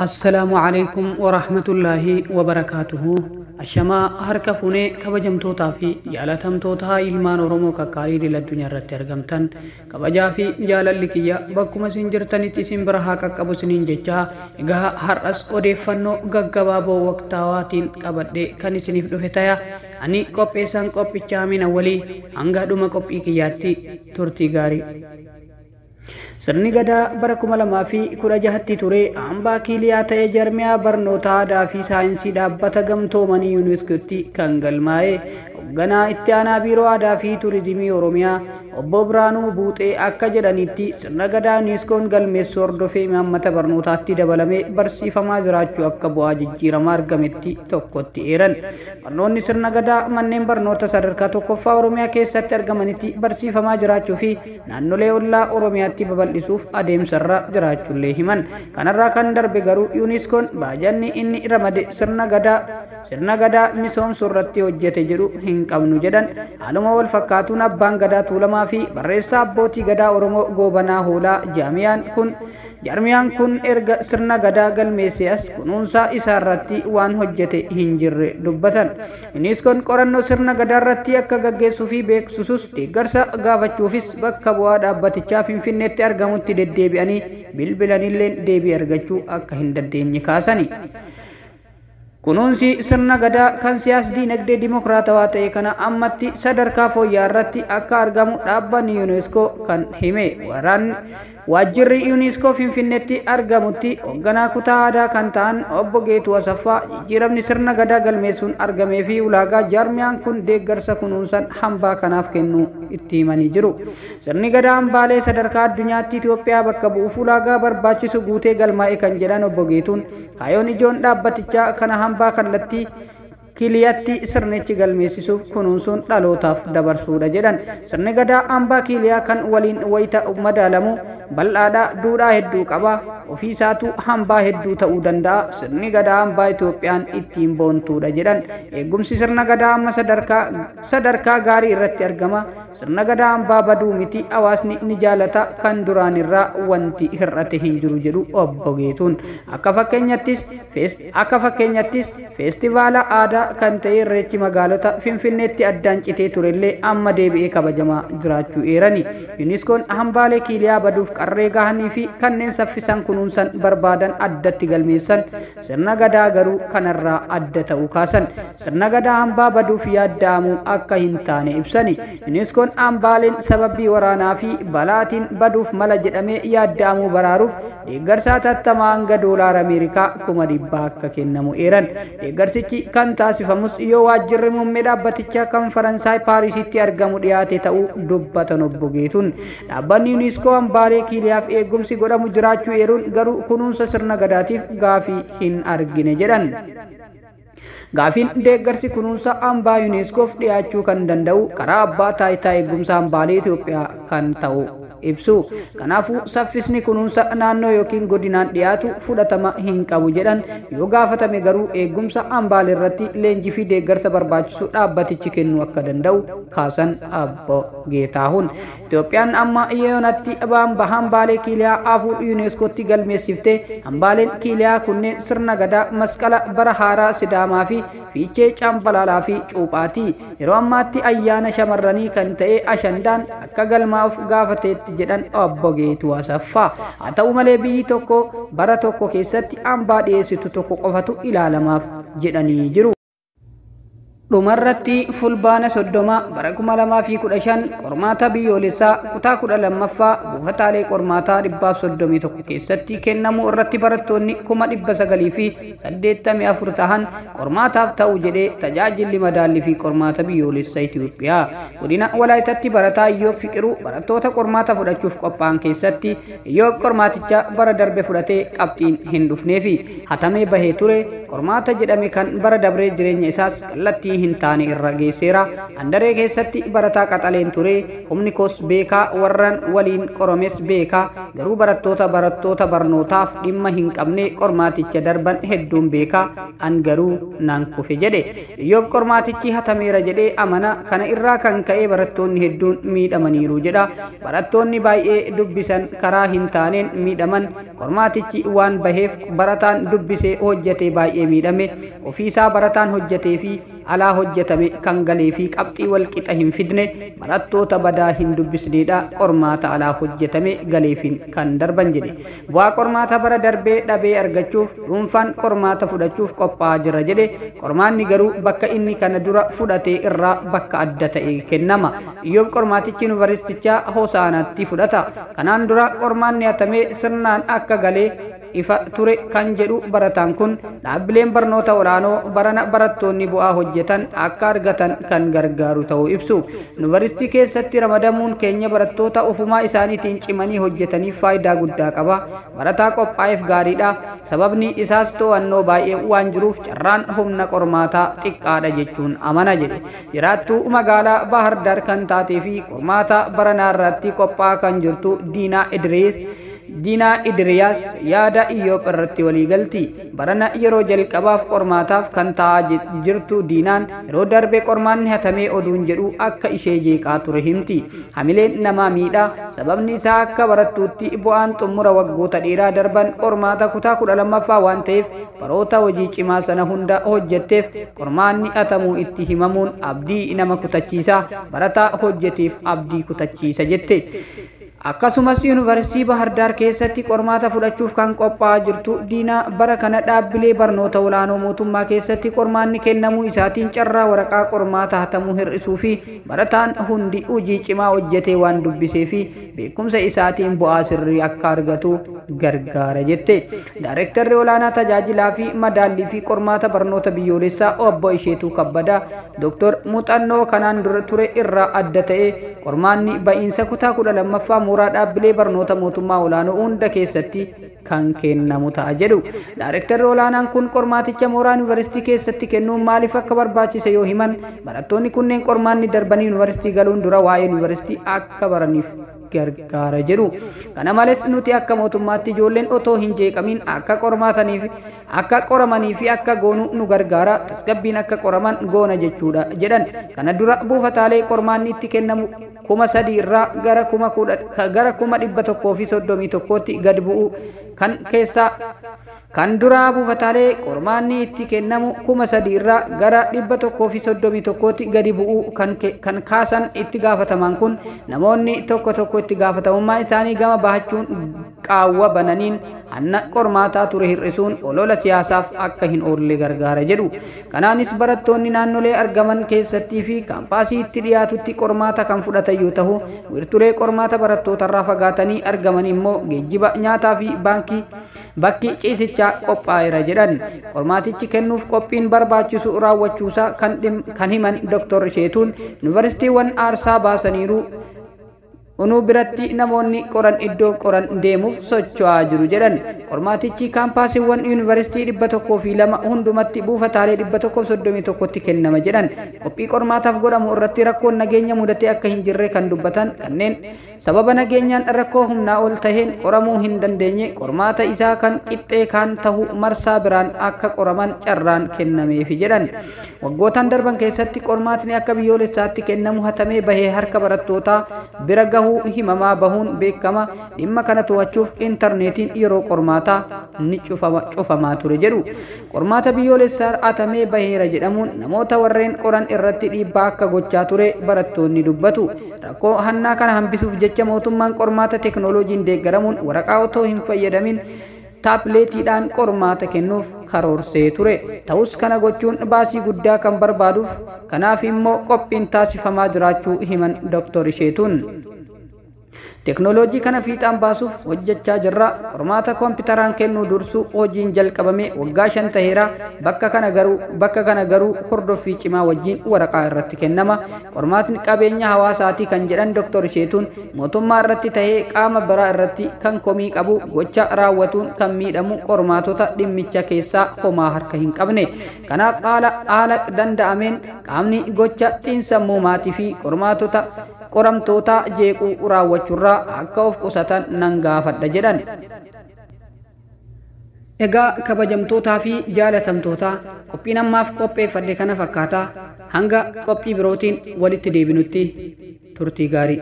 Assalaamu alaikum warahmatullaahi wabarakaatuhu. Ashamaa harka fuunee kabajamtootaa fi jaalatamtoota ilmaan Oromoo kakkaarii idil addunyaa irratti argamtan, kabajaa fi jaalalli kiyya bakkuma isin jirtanitti isin bira haa qaqqabu isiniin jechaa, egaa har'as odeeffannoo gaggabaaboo waqtaawaatiin qabadhee kan isiniif dhufe taya. Ani qopheessaan qophichaa Mina walii hanga dhuma qophii kiyyaatti turtii gaarii. Sirni Gadaa bara 2016tti ture hambaa Kiiliyaa ta'ee jarmiyaa barnoota aadaa fi saayinsii dhaabbata gamtoomanii Yuuniskootti kan galmaa'e hoogganaa itti aanaa biiroo aadaa fi turizimii Oromiyaa obbo Biraanuu Buuxee akka jedhanitti, sirna Gadaa Yuuniskoon galmeessuu hordofee imaammata barnootaatti dabalamee barsiifamaa jiraachuu akka bu'aa jijjiiramaa argametti tokkotti eeran. Barnoonni sirna Gadaa manneen barnoota sadarkaa tokkoffaa Oromiyaa keessatti argamanitti barsiifamaa jiraachuu fi naannolee ollaa Oromiyaatti babal'isuuf adeemsarra jiraachuullee himan. Kanarraa kan darbe garuu Yuuniskoon baajanni inni ramade sirna Gadaa misoomsuu irratti hojjete jedhu hin qabnu jedhan. Haaluma wal fakkaatuun abbaan Gadaa Tuulamaa fi barreessaa abbootii Gadaa Oromoo Goobanaa Hoolaa jaarmiyaan kun erga sirna Gadaa galmeessee as kunuunsa isaa irratti waan hojjete hin jirre dubbatan. Yuuniskoon qorannoo sirna Gadaa irratti akka gaggeessuu fi beeksisus deeggarsa gaafachuufis bakka bu'aa dhaabbatichaa Finfinneetti argamutti deddeebi'anii bilbilanillee deebii argachuu akka hin dandeenye kaasani. Kunuunsi sirna Gadaa kan siyaas diinagdee dimokiraatawaa ta'e kana ammatti sadarkaa fooyya'aa irratti akka argamu dhaabbanni Yuuniskoo kan hime. Waraanni waajjirri Yuuniskoo Finfinneetti argamutti hoogganaa kutaa aadaa kan ta'an obbo Geetuu Asaffaa jijjiiramni sirna Gadaa galmeessuun argamee fi ulaagaa jaarmiyaan kun deeggarsa kunuunsan hambaa kanaaf kennu itti himanii jiru. Sirni Gadaa hambaalee sadarkaa addunyaatti Itoophiyaa bakka bu'uuf ulaagaa barbaachisu guutee galmaa'e kan jedhan obbo Geetuun, kaayyoon ijoon dhaabbatichaa kana hambaa kallattii Kiiliyatti sirnichi galmeessisuuf kunuunsuun dhalootaaf dabarsuudha jedhan. Sirni Gadaa hambaa Kiiliyaa kan waliin wayita madaalamu bal'aadha, duudhaa hedduu qaba, ofiisaatu hambaa hedduu ta'uu danda'a. Sirni Gadaa hambaa Itoophiyaan ittiin boontuudha jedhan. Eegumsi sirna Gadaa amma sadarkaa gaarii irratti argama. Sirna Gadaa hambaa baduu miti, hawaasni ni jaalata, kan duraan irraa wanti hir'ate hin jiru jedhu obbo Geetuun. Akka fakkeenyattis feestivaala aadaa kan ta'e Irreechi magaalota Finfinneetti addaan citee turellee amma deebi'ee kabajamaa jiraachuu eerani. Yuuniskoon hambaalee Kiiliyaa baduuf qarree gahanii fi kanneen saffisan kunuunsan barbaadan addatti galmeessan, sirna Gadaa garuu kanarraa adda ta'uu kaasan. Sirna Gadaa hambaa baduuf yaadda'amuu akka hin taane ibsani. Yuuniskoon hambaaleen sababii waraanaa fi balaatiin baduuf mala jedhamee yaadda'amuu baraaruuf deeggarsa hatattamaa hanga doolaara Ameerikaa 100,000 akka kennamu eeran. Deeggarsichi kan taasifamus yoo waajjirri muummee dhaabbatichaa kan Faransaay Paarisitti argamu dhiyaate ta'uu dubbatan obbo Geetuun. Dhaabbanni Yuuniskoo hambaalee Kiiliyaaf eegumsi godhamu jiraachuu eeruun, garuu kunuunsa sirna Gadaatiif gaafii hin argine jedhan. Gaafiin deeggarsi kunuunsa hambaa Yuuniskoof dhiyaachuu kan danda'u karaa abbaa taayitaa eegumsa hambaalee Itoophiyaa kan ta'u ibsu. Kanaafuu saffisni kunuunsa naannoo yookiin godinaan dhiyaatu fudhatama hin qabu jedhan. Yoo gaafatame garuu eegumsa hambaalee irratti leenjii fi deeggarsa barbaachisu dhaabbatichi kennuu akka danda'u kaasan abbo Geetahuun. Itoophiyaan amma yoonatti hambaalee Kiiliyaa afur Yuuneeskootti galmeessiftee, hambaaleen Kiiliyaa kunneen sirna Gadaa, masqala bara haaraa Sidaamaa fi Fiichee Cambalaalaa fi Cuuphaati. Yeroo ammaatti ayyaana shamarranii kan ta'e Ashandaan akka galmaa'uuf gaafateetti jedhan obbo Geetuu Asaffaa. Haa ta'u malee biyyi tokko bara tokko keessatti hambaa dhiyeessitu tokko qofatu ilaalamaaf jedhanii jiru. Dhumarratti, Fulbaana 30 bara 2015 qormaata biyyoolessaa kutaa 12ffaa buufataalee qormaataa 131 keessatti kennamuu irratti barattoonni 984,000 tahan qormaataaf ta'u jedhee tajaajilli madaallii fi qormaata biyyoolessaa Itoophiyaa. Godina Walaayitatti barataa Iyyoob Fiqiruu barattoota qormaata fudhachuuf qophaa'an keessatti Iyyoob qormaaticha bara darbe fudhatee qabxiin hin dhufneefi hatamee bahee ture. Qormaata jedhame kan bara dabree jireenya isaas kallattii hin taane irra geesseera. Andaree keessatti barataa qaxaleen ture. Humni koos beekaa, warran waliin qoromes beekaa. Garuu barattoota barnootaaf dhimma hin qabne qormaaticha darban hedduun beekaa. An garuu naan kufe jedhe. Iyyoob qormaatichi hatameera jedhee amana. Kana irraa kan ka'e barattoonni hedduun miidhamaniiru jedha. Barattoonni baay'ee dubbisan karaa hin taaneen miidhaman. Qormaatichi waan baheef barataan dubbisee hojjete baay'ee miidhame. Ofiisaa barataan hojjetee fi alaa hojjetame kan galee fi qabxii wal qixa hin fidne barattoota badaa hin dubbisneedha qormaata alaa hojjetame galeefin kan darban jedhe. Bu'aa qormaata bara darbee dhabee argachuuf dhuunfaan qormaata fudhachuuf qophaa'aa jira jedhe. Qormaanni garuu bakka inni kana dura fudhate irraa bakka adda ta'e kennama. Iyyoob qormaatichi yuunivarsiitichaa Hosaanaatti fudhata. Kanaan dura qormaanni hatamee sirnaan akka galee ifa ture kan jedhu barataan kun dhaabbileen barnoota olaanoo barana barattoonni bu'aa hojjetan akka argatan kan gargaaru ta'uu ibsu. Yuunivarsiitii keessatti ramadamuun keenya barattoota ofumaa isaaniitiin cimanii hojjetaniif faayidaa guddaa qaba. Barataa qophaa'eef gaariidha. Sababni isaas to'annoo baay'ee waan jiruuf carraan humna qormaataa xiqqaadha jechuun amana jedhe. Jiraattuu magaalaa Bahar Dar kan taatee fi qormaata baranaa irratti qophaa'aa kan jirtu Diinaa Idriis Diinaa Idriyaas yaada Iyyoob irratti walii galti. Barana yeroo jalqabaaf qormaataaf kan taa'aa jirtu Diinaan yeroo darbe qormaanni hatamee oduun jedhu akka ishee jeeqaa ture himti. Hamileen namaa miidha. Sababni isaa akka barattuutti bu'aan xumura waggoota dheeraa darban qormaata kutaa 12ffaa waan ta'eef baroota hojii cimaa sana hunda hojjetteef qormaanni hatamuu itti himamuun abdii nama kutachiisa. Barataa hojjeteef abdii kutachiisa jette. Akkasumas yuunivarsiitii Bahar Daar keessatti qormaata fudhachuuf kan qophaa'aa jirtu Diinaa bara kana dhaabbilee barnoota olaanoo mootummaa keessatti qormaanni kennamuu isaatiin carraa waraqaa qormaata hatamuu hir'isuu fi barataan hundi hojii cimaa hojjetee waan dubbisee fi beekumsa isaatiin bu'aa sirrii akka argatu gargaara jette. Daarektarri olaanaa tajaajilaa fi madaallii fi qormaata barnoota biyyoolessaa obbo Isheetuu Kabbadaa Dooktor muuxannoo kanaan dura ture irraa adda ta'e qormaanni ba'iinsa kutaa 12ffaa mooraa dhaabbilee barnoota mootummaa olaanoo hunda keessatti kan kennamu ta'a jedhu. Daarektarri olaanaan kun qormaaticha mooraa yuunivarsiitii keessatti kennuun maaliif akka barbaachise yoo himan barattoonni kunneen qormaanni darbanii yuunivarsiitii galuun dura waa'ee yuunivarsiitii akka baraniif gargaara jedhu. Kana malees nuti akka mootummaatti ijoolleen otoo hin jeeqamin akka qormaataniif akka qoramanii fi akka goonu nu gargaara. Tasgabbiin akka qoraman goona jechuudha jedhan. Kana dura buufataalee qormaanni itti kennamu 3,000 irraa gara 131,000 gad bu'u kan keessaa kan duraa buufataalee qormaanni itti kennamu 3,000 irraa gara 131 gadi bu'u kan kaasan itti gaafataman kun namoonni tokko tokko itti gaafatamummaa isaanii gama bahachuun qaawwa bananiin hanna qormaataa ture hir'isuun olola siyaasaaf akka hin oolle gargaara jedhu. Kanaanis barattoonni naannolee argaman keessattii fi kaampaasii itti dhiyaatutti qormaata kan fudhatan yoo ta'u wiirtulee qormaata barattootarraa fagaatanii argaman immoo geejjiba nyaataa fi baankii bakki ciisichaa qophaa'eera jedhan. Qormaatichi kennuuf qophiin barbaachisu raawwachuusaa kan himan Dooktor Isheetuun yuunivarsiitiiwwan aarsaa baasaniiru. Unuu biratti namoonni qoran iddoo qoran deemuuf socho'aa jiru jedhan. Qormaatichi kaampaasiiwwan yuunivarsiitii 102 hundumatti buufataalee 131tti kennama jedhan. Qophii qormaataaf godhamu irratti rakkoon nageenya mudatee akka hin jirre kan dubbatan kanneen sababa nageenyaan rakkoo humnaa ol taheen qoramuu hin dandeenye qormaata isaa kan qixxee kan tahu marsaa biraan akka qoraman carraan kennameefi jedhan. Waggootaan darban keessatti qormaatni akka biyyoolessaatti kennamu hatamee bahee harka barattootaa bira gahu himamaa bahuun beekama. Dhimma kana to'achuuf intarneetiin yeroo qormaataa ni cufamaa ture jedhu. Qormaata biyyoolessaa hatamee baheera jedhamuun namoota warreen qoran irratti dhiibbaa akka gochaa ture barattoonni dubbatu. Rakkoo hannaa kana hambisuuf jecha mootummaan qormaata teeknooloojiin deeggaramuun waraqaa otoo hin fayyadamin taabileetiidhaan qormaata kennuuf karoorsee ture. Ta'us kana gochuun baasii guddaa kan barbaaduuf kanaaf immoo qophiin taasifamaa jiraachuu himan Dooktor Isheetuun. Teknooloojii kana fiixaan baasuuf hojjechaa jirra. Qormaata kompiitaraan kennuu dursuu hojiin jalqabame waggaa 5 taheera. Bakka kana garuu hordoffii cimaa wajjin waraqaa irratti kennama. Qormaatni qabeenya hawaasaatii kan jedhan Dr. Isheetuun, mootummaa irratti tahee qaama biraa irratti kan komii qabu, gocha raawwatuun kan miidhamu qormaatota dhimmicha keessaa homaa harka hin qabne. Kanaaf haala danda'ameen qaamni gocha xiinsammuu maatii fi qormaatota qoramtoota jeequu raawwachuurraa akka of qusatan nan gaafadha jedhan. Egaa kabajamtootaa fi jaalatamtoota, qophiin ammaaf qopheeffadhe kana fakkaata. Hanga qophii birootiin walitti deebinutti turtii gaarii.